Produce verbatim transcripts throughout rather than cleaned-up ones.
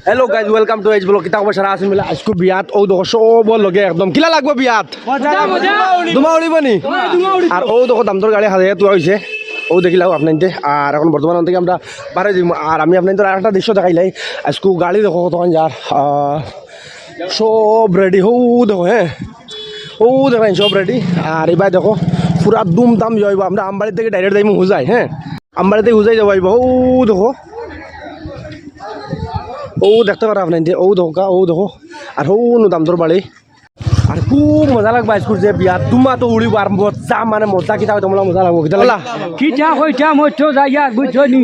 Hello guys, welcome to H Vlog। কিতা খবর সারা আছইন মিলা? আইজকু বিয়াত অউ দেখো সবর লগে একদম কিলা লাগবো বিয়াত? মজা, মজা। দুমা উড়িবো নি? দুমা উড়িবো। আর অউ দেখো দামদর গাড়ি হাজাইয়া থুয়া অইছে। অউ দেখিলাও আপনাইন্তে। আর এখন বর্তমান অন থাকি আমরা বারে যাইমু। আর আমি আপনাইন্তরে আরেকটা দৃশ্য দেখাইলাই। আইজকু গাড়ি দেখো কতখান যার। আহ, সব ready। হউ দেখো, হ্যাঁ। অউ দেখইন সব ready। আর ইবায় দেখো পুরা দুমদাম ইয়া অইবো। আমরা আমবাড়ি থাকি direct যাইমু হুজাই, হ্যাঁ। আমবাড়ি থাকি হুজাই যাওয়া অইবো। অউ দেখো। অউ দেখতে পারো আপনাইন্তে। অউ দেখো কা, অউ দেখো। আর হউ নু দামদর বাড়ি। আর খুব মজা লাগবো আইজকুর যে বিয়া। দুমা তো উড়িবো আর মজা মানে মজা কিতা অইতো মজা লাগবো। কিতা লাগবো? কিতা কইতাম অইতো যাইয়া বুঝছো নি?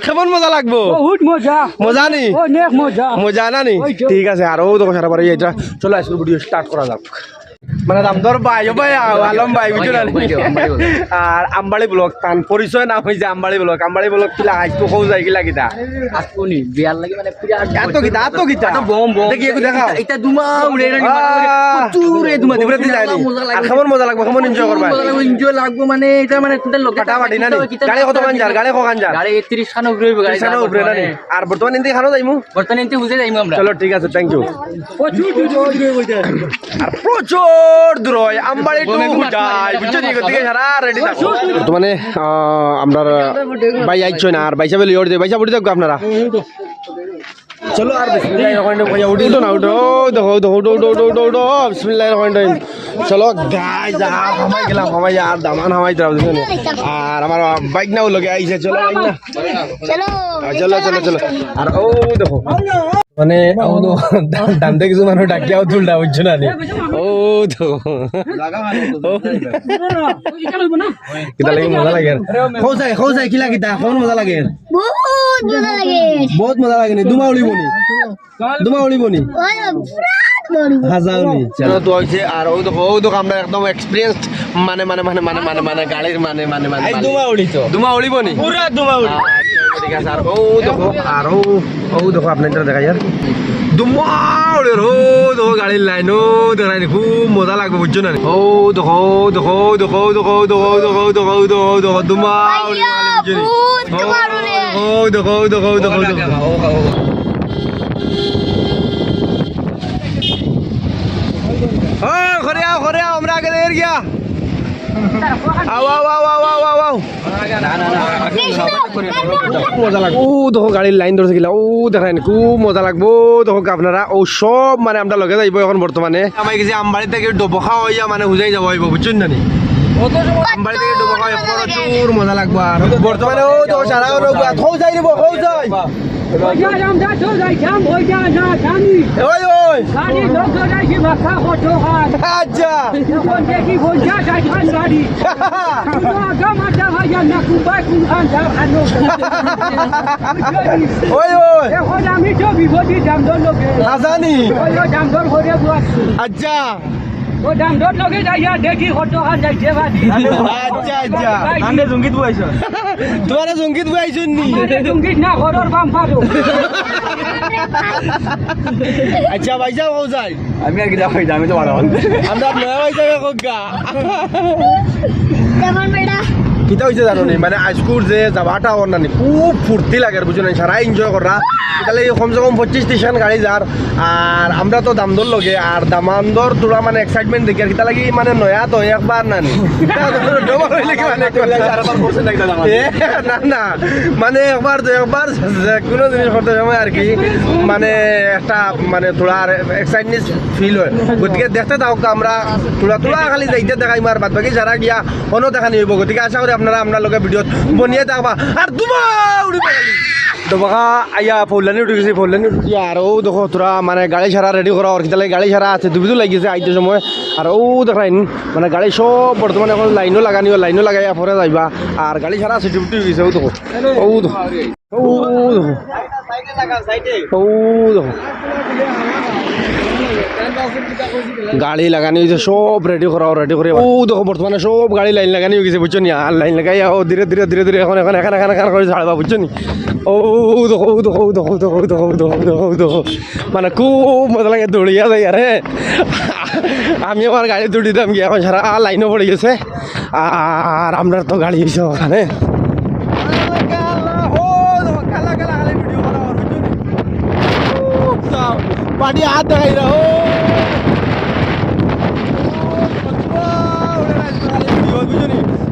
কেমন মজা লাগবো? বহুত মজা। মজা নি? অনেক মজা। মজা না নি? অইতো। ঠিক আছে, আর অউ দেখো সারা বাড়ি ইটা। চলো আইজকুর video start করা যাক। মানে দামদর ভাই, ও ভাই, আ-, আলম ভাই, বুঝছো না নি? আমবাড়ি, আমবাড়ি, আমবাড়ি। আর আমবাড়ি vlog, তান পরিচয় নাম অইছে আমবাড়ি vlog। আমবাড়ি vlog কিলা আইজকু কও যাই কিলা কিতা? আইজকু নি, বিয়ার লাগি মানে পুরা এত কিতা, এত কিতা? এত বম, বম। দেখি, একটু দেখাও। ইটা, ইটা দুমা উড়ে না নি, আহ, প্রচুর এ দুমা। উপরে দিয়ে যায়নি। মজা লাগে। আর কেমন মজা লাগবো, কেমন enjoy করবা? মজা লাগবো, enjoy লাগবো মানে ইটা মানে কোনটা লগে ফাটাফাটি না নি? কিতা, কিতা, গাড়ি কতখান যার? গাড়ি কতখান যার? গাড়ি তিরিশ খান উপরে অইবো, গাড়ি তিরিশ খান উপরে না নি? বর্তমানে। আর বর্তমানে ইনতে খানো যাইমু? বর্তমানে ইনতে হুজাই যাইমু আমরা। চলো, ঠিক আছে, thank you। প্রচুর জোরে জোরে অইছে। আর প্রচুর দূর হয়, আমবাড়ি to হুজাই, বুঝছো নি? গতিকে সারা ready থাকো। বর্তমানে, আহ, আমরার ভাই আইছইন না, আর ভাইসাবে লইয়া উঠি যাউক্কা, ভাইসাব উঠি যাউক্কা আপনারা। চলো, আর বিসমিল্লাহির রহমানির রহিম কইয়া উঠি। উঠো না, উঠো, অউ দেখো, অউ দেখো, উঠো, উঠো, বিসমিল্লাহির রহমানির রহিম। চলো, guys, আর হামাই গেলাম, হামাই আর দামান হামাই দিলাম, বুঝছো নি? আর আমার ভাইগনাও লগে আইছে, চলো, ভাইগনা। চলো। আহ, চলো, চলো, চলো। আর অউ দেখো, মানে, অউ তো দাম দেখি কিছু মানুষ ডাকিয়াও তুলটা, বুঝছো না নি? অউ তো। কিতা লাগে মজা লাগে আর। কও যাই, কও যাই, কিলা কিতা, কেমন মজা লাগে? বহুত মজা লাগে। বহুত মজা লাগে নি, দুমা উড়িবো নি? দুমা উড়িবো নি? ওই, পুরা দুমা উড়িবো। হাজাও নি। চলো, তো অইছে, আর অউ দেখো, অউ দেখো, আমরা একদম experienced, মানে, মানে, গাড়ির মানে, মানে, মানে, এই মানে। দুমা উড়ি তো। দুমা উড়িবো নি? পুরা দুমা উড়ি। আচ্ছা, ঠিক আছে, আর অউ দেখো, আর অউ, অউ দেখো, আপনাইন্তরে দেখাইয়ার। দুমা উড়ের, অউ দেখো, গাড়ির লাইন, অউ দেখো, লাইন, খুব মজা লাগবো, বুঝছো না নি? অউ দেখো, অউ দেখো, দুমা উড়ে, বুঝছো নি? বহুত দুমা উড়ে। অউ দেখো, অউ দেখো, অউ দেখো, অউ দেখো। ও, ঘরে আও, ঘরে আও, আমরা আগে এর গিয়া। আও, আও, আও, আও, আও, আও, আও। মজা লাগবো। অউ দেখো গাড়ির লাইন ধরছে কিলা, অউ দেখইন, খুব মজা লাগবো। দেখউক্কা আপনারা, অউ সব মানে আমরা লগে যাইবো এখন বর্তমানে। আমি গেছি আমবাড়ি থাকি ডবকা অইয়া মানে হুজাই যাওয়া অইবো, বুঝছইন না নি? আমবাড়ি থাকি ডবকা অইয়া প্রচুর মজা লাগবো। আর বর্তমানে অউ দেখো সারা অউ যাই রে, অউ যাই। ওই যে আমরা তো যাইতাম, ওই যে না জানি। ওই, ওই। গাড়ি লোক ধরাইছি, মাথা কত হাত। আচ্ছা। এখন দেখি বলছে, যাইতাম গাড়ি। কোনো আগাম আড্ডা ভাই, আর না কুম্বাই কুম্বান যা ভালো। ওই, ওই। এখন আমি তো বিপদে দামদর লগে। না জানি। ওই, ওই দামদর করে বসছি। আচ্ছা। ও দামদর লগে যাইয়া দেখি কত হাত যাইছে বাড়ি। আচ্ছা, আচ্ছা। ভাই, আন্দে জুঙ্গিত বইছো। তোমারে জুঙ্গিত বইছইন নি? আমারে জুঙ্গিত না, ঘরর বাম্পারও। আচ্ছা, ভাইসাব, কও যাই? আমি আর কিতা কইতাম, আমি তো বারো। আমরা নয়া ভাইসাবে কউক্কা। কেমন বেটা? কিতা অইছে জানো নি? মানে, আইজকুর যে যাবাটা অর না নি, খুব ফুর্তি লাগের, বুঝছো না? সারা enjoy কররা। তাইলে কমসে কম পঁচিশ তিরিশ খান গাড়ি যার। আর আমরা তো দামদর লগে, আর দামান্দর থুড়া মানে excitement দেখি, আর কিতা লাগি মানে নয়া তো একবার না নি। ডবল অইলে কি মানে এ, না, না, মানে একবার তো একবার যে কোনো জিনিস করতে সময় আর কি, মানে একটা মানে থুড়া আর excitement feel হয়। গতিকে দেখতে থাকউক্কা, আমরা থুড়া থুড়া খালি যাইতে দেখাইমু, আর বাদ বাকি সারা গিয়া অনো দেখানি অইবো। গতিকে আশা করি আপনারা আমরার লগে video বনিয়া থাকবা। আর দুমা উড়িবো খালি। তো বাকা আইয়া ফুলদানি উঠি গেছি, ফুলদানি উঠি আর অউ দেখো থুড়া মানে গাড়ি সারা ready করা, আর কিতা লাগি গাড়ি সারা আছে, দুবিধু লাগি গেছে আইতে সময়। আর অউ দেখইন মানে গাড়ি সব বর্তমানে এখন লাইনও লাগানি, লাইনও লাগাইয়া পরে যাইবা। আর গাড়ি সারা আছে, ডুবি ডুবি গেছে, অউ দেখো, অউ দেখো। অউ দেখো। অউ দেখো। গাড়ি লাগানি অইছে, সব ready করা, ready করি। অউ দেখো, বর্তমানে সব গাড়ি লাইন লাগানি অই গেছে, বুঝছো নি? আর লাইন লাগাই, অউ ধীরে ধীরে, ধীরে ধীরে, এখন, এখন, এখন, এখন, এখন করি ছাড়বা, বুঝছো নি? অউ দেখো, অউ দেখো, অউ দেখো। মানে, খুব মজা লাগে, দৌড়িয়া যাই, আরে। আমি আমার গাড়ি দৌড়িতাম গিয়া, এখন সারা লাইনও পড়ি গেছে। আর আমরার তো গাড়ি অইছে অখানে। ও, কালা, কালা, কালা video বানাও, বুঝছো নি? পার্টি হাত দেখাই দাও।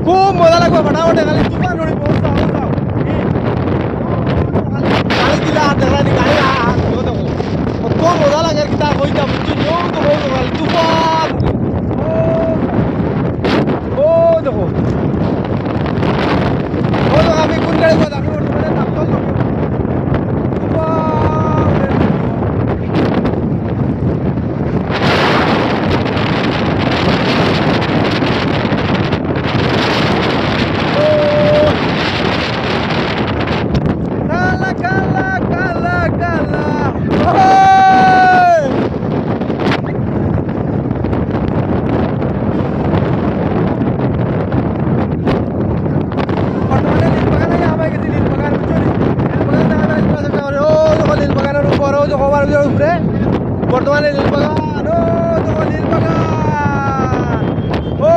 খুব মজা লাগবে, ফাটাফাটি খালি তুফান উড়ি, বহুত দাও, দাও। গাড়ি দিলা হাত দেখাই দি, গাড়ি হাত দিও দেখো। কত মজা লাগে আর কিতা কইতাম, বুঝছো? নিয়ম তো বলতো খালি তুফান। ও দেখো, ও দেখো, আমি কোন গাড়ি কথা, আমি বর্তমানে নাম বললাম। কালা, কালা, কালা, কালা। ওই! বর্তমানে নীল বাগানে হামাই গেছি, নীল বাগান, বুঝছো নি? নীল বাগান দেখা যায়, ও দেখো নীল বাগানের উপরে, ও দেখো আবার উপরে। বর্তমানে নীল বাগান, ও দেখো নীল বাগান। ও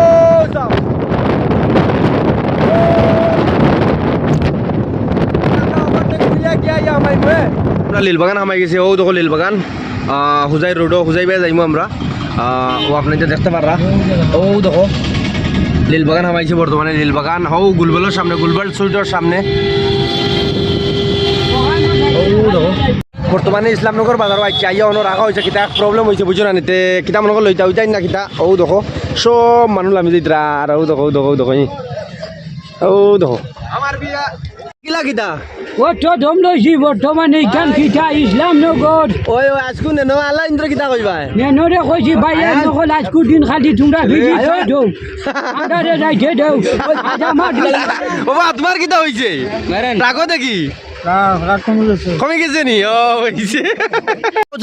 যাও। আমরা লীল বাগান হামাই গেছি, ও দেখো লীল বাগান। আহ, হুজাই রোডও, হুজাই বায় যাইমু আমরা। আহ, ও আপনি তো দেখতে পাররা, ও দেখো লীল বাগান হামাইছে বর্তমানে, লীল বাগান, হো গুলবেলর সামনে, গুলবেল সুইটর সামনে। ও দেখো। বর্তমানে ইসলামনগর বাজারো আইছি, আইয়া অনো রাখা অইছে, কিতা এক প্রবলেম অইছে, বুঝছো না নিতে, কিতা মনে করি লইতা অইতাই না কিতা, ও দেখো, সব মানুষ লামি যাইতরা, আর ও দেখো, ও দেখো, ও দেখো, ই। ও দেখো। আমার বিয়া। কিলা কিতা? ও তো দম লইছি বর্তমানে, ইখান কিতা ইসলামনগর। ওই, ওই, আজকু নেনো, আল্লাহ ইন্দ্র কিতা কইবা? নেনরে কইছি, ভাই, আর নকল আজকু দিন খালি তোমরা ভিজি আয়। দেও। আন্ডারে যাইতে দেও। আজ আমার ও বা, তোমার কিতা অইছে? রাগো দেখি। রাগ, রাগ কমে গেছে। কমে গেছে নি? ও, অইছে।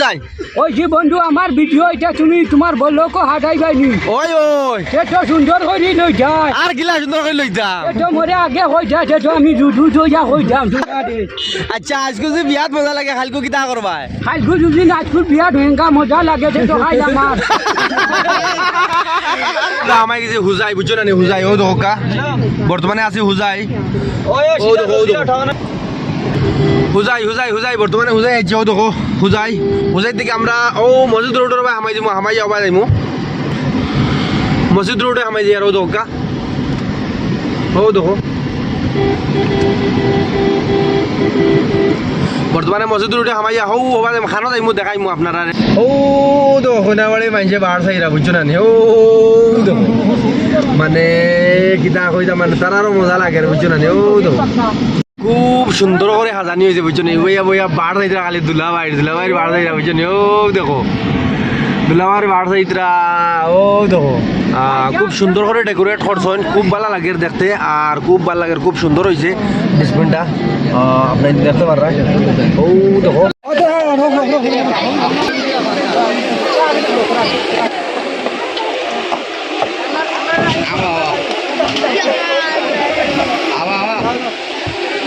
যাই। ওই যে বন্ধু, আমার ভিডিও ইটা তুমি তোমার বললোকো হাটাইবাই নি। ওই, ওই। সে তো সুন্দর করি লই যায়। আর কিলা সুন্দর করি লই যা? সে তো মরে আগে হই যায়, সে তো আমি রুদু দইয়া হই যাম, তোমারে। আচ্ছা, আজকু যে বিয়াত মজা লাগে, কাইলকু কিতা করবায়? কাইলকু যদি নাচকুর বিয়াত হেঙ্গা মজা লাগে, সে তো খাই আমার। না, আমার গেছে হুজাই, বুঝছো না নি? হুজাই, ও দেখো কা। বর্তমানে আছি হুজাই। ওই, ওই, ও দেখো, ও দেখো। হুজাই, হুজাই, হুজাই, বর্তমানে হুজাই আইছি, ও দেখো, হুজাই। হুজাই থাকি আমরা, ও, মসজিদ রোডর বায় হামাই দিমু, হামাই আবার যাইমু। মসজিদ রোডে হামাই যাই আর ও দেখো গা। ও দেখো। বর্তমানে মসজিদ রোডে হামাইয়া, হউ, হবা যাইমু, খানো যাইমু, দেখাইমু আপনারারে। ও দেখো, কইনাবাড়ি মাইনষে বার চাইরা, বুঝছো না নি? ও দেখো। মানে, কিতা কইতাম, মানে, তারারও মজা লাগে, বুঝছো না নি? ও দেখো। খুব সুন্দর করি হাজানি অইছে, বুঝছো নি? বইয়া বইয়া বার চাইতরা খালি দুলাভাইর, দুলাভাইর বার চাইতরা, বুঝছো নি? ও দেখো, দুলাভাইর বার চাইতরা, ও দেখো। আহ, খুব সুন্দর করি decorate করছইন, খুব ভালা লাগের দেখতে, আর খুব ভালা লাগের, খুব সুন্দর অইছে display টা। আহ, আপনারা দেখতে পাররা, ও দেখো।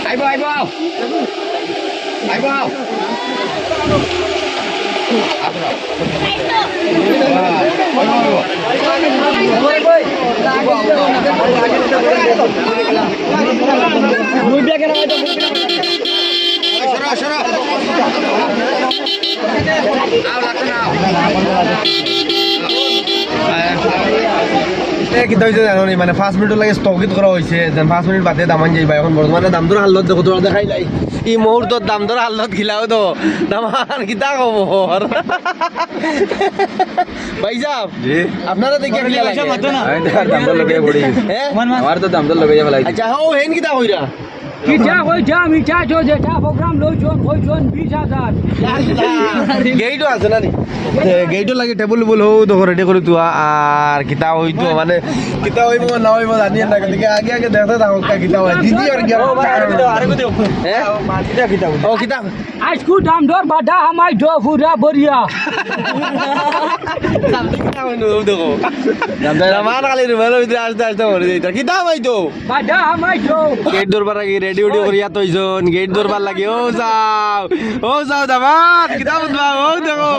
আইবো, আইবো। আইবো, আও। সরো, সরো। আও, লাগতো না, আও। এ, কিতা অইছে জানো নি? মানে, পাঁচ মিনিটর লাগি স্থগিত করা অইছে, যেন পাঁচ মিনিট বাদে দামান যাইবা। এখন বর্তমানে দামদর হালত দেখো, তোরা দেখাইলাই। ই মুহূর্তত দামদর হালত গিলাও তো, দামান কিতা খবর? ভাইসাব, জি। আপনারা দেখি কিলা লাগে? আমি তো আর দামদর লগে পড়ি গেছি। হ্যাঁ? আমার তো দামদর লগে যাওয়া লাগে। আচ্ছা, হো, হেন কিতা কইরা? কিতা কইতাম, ইটা তো যেটা program লইছন, কইছন বিশ হাজার। গেটও আছে না নি? এ, গেটও লাগে, টেবুল উবুল হউ দেখো ready করি তুয়া, আর কিতা অইতো, মানে, কিতা অইবো না অইবো জানি না, গতিকে আগে আগে দেখতে থাকো, কা কিতা অয়। দিদি আর কি আর। হ্যাঁ? ও, কিতা? আইজকু দামদর বাদা হামাই দো পুরা বরিয়া। দামদর কিতা অইলো, দেখো। দামদর দামান খালি রুমালর ভিতরে আস্তে আস্তে মরি যাইতা। কিতা অইতো? বাদা হামাই দো। গেট দরবার আগে ready উডি করিয়া তইছন, গেট দরবার লাগি, ও যাও, ও যাও দামান, কিতা বুঝবা, ও দেখো,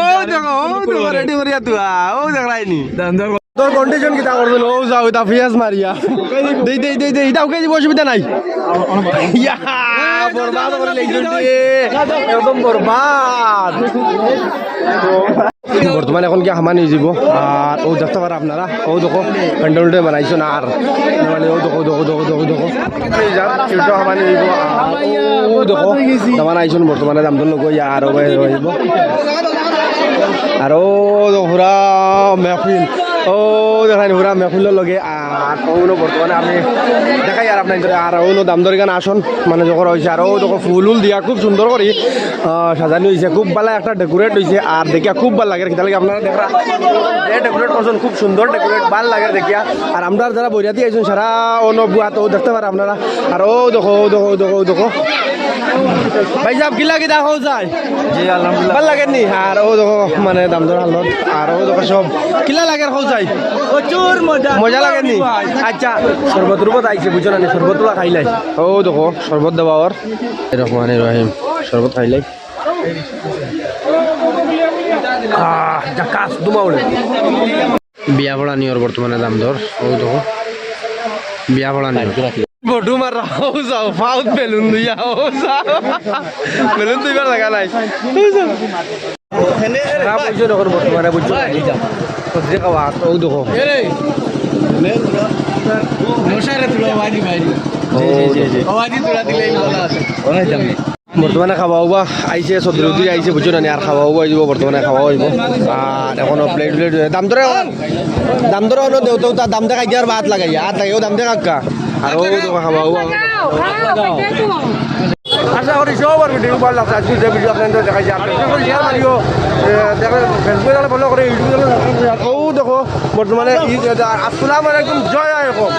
ও দেখো, ও দেখো, ready করিয়া তুয়া, ও দেখরায়নি। তোর কন্ডিশন কিতা করবে? ও যাও, ইতা পিয়াজ মারিয়া। দেই, দেই, দেই, দেই, ইতা উকাই দিব, অসুবিধা নাই। ইয়া, বরবাদ করে লেগেছে। একদম বরবাদ। বর্তমানে এখন কি হামানি হয়ে যাব। আর ও দেখতে পারো আপনারা, ও দেখো, প্যান্ডেল উন্ডেল বানাইছো না আর। মানে ও দেখো, দেখো, দেখো, দেখো, দেখো। এই যাক, এটা হামানি হয়ে যাব। আর ও দেখো, দামান আইছন বর্তমানে দামদর লগে, আর ও ভাই হয়ে যাব। আর ও দেখো পুরা মেহফিল, ও দেখেন পুরা মেহফিলর লগে। আর ওগুলো বর্তমানে আমি দেখাই আর আপনার, আর ওগুলো দামদর এখানে আসন মানে যখন হয়েছে, আর ও দেখো ফুল উল দিয়া খুব সুন্দর করি আহ, সাজানি হয়েছে, খুব ভালা একটা ডেকোরেট হয়েছে। আর দেখিয়া খুব ভালা লাগে, কিতা লাগে আপনারা দেখরা, যে ডেকোরেট করছেন খুব সুন্দর ডেকোরেট, ভালা লাগে দেখিয়া। আর আমরা যারা বৈরাতি আইছন সারা অনবুয়াত, ও দেখতে পারো আপনারা। আর ও দেখো, ও দেখো, ও দেখো, ও দেখো। ভাই সাহেব, কিলা কিতা কও চাই? জি, আলহামদুলিল্লাহ। ভালা লাগেনি? আর ও দেখো, মানে দামদর হালত। আর ও দেখো সব। কিলা লাগের কও চাই? প্রচুর মজা। মজা লাগেনি? আচ্ছা, শরবত টরবত আইছে, বুঝছো না নি? শরবত টরবত খাইলাই। ও দেখো, শরবত দেওয়া ওর। রহমানির রহিম। শরবত খাইলাই। আহ, জাকাস, ধুমা উড়ে। বিয়া পড়া নিয়র বর্তমানে দামদর, ও দেখো। বিয়া পড়া নিয়র। বটু মারা, ও যাও, ফাউত বেলুন লইয়া, ও যাও। বেলুন তুইবার জাগা নাই। ও যাও। খারাপ হইছে না, এখন বর্তমানে বুঝছো না? সবজি খাওয়া, ও দেখো। মশারে তুলো, বাড়ি, বাড়ি। জি, জি, জি, জি। বাবাজি তুলা দিলে এই ভালা আছে। বর্তমানে খাওয়া হবা আইছে, সদর উদ্দিন আইছে, বুঝছো না নি? আর খাওয়া হবা হইব, বর্তমানে খাওয়া হইব। আর এখনো প্লেট প্লেট দামদরে, দামদরে অনো দেও তো, তার দামদে খাইতে আর ভাত লাগাই, আর তাইও দামদে কাকা। আর ও তো খাওয়া হবা। আশা করি সবার ভিডিও ভালা লাগছে। আজকে যে ভিডিও আপনাদের দেখাইছি, আপনারা সকলে শেয়ার মারিও। এ, দেখো, Facebook চ্যানেল ফলো করে, YouTube চ্যানেল। ও দেখো, বর্তমানে ই-, আসসালামু আলাইকুম, জয় আই হোক।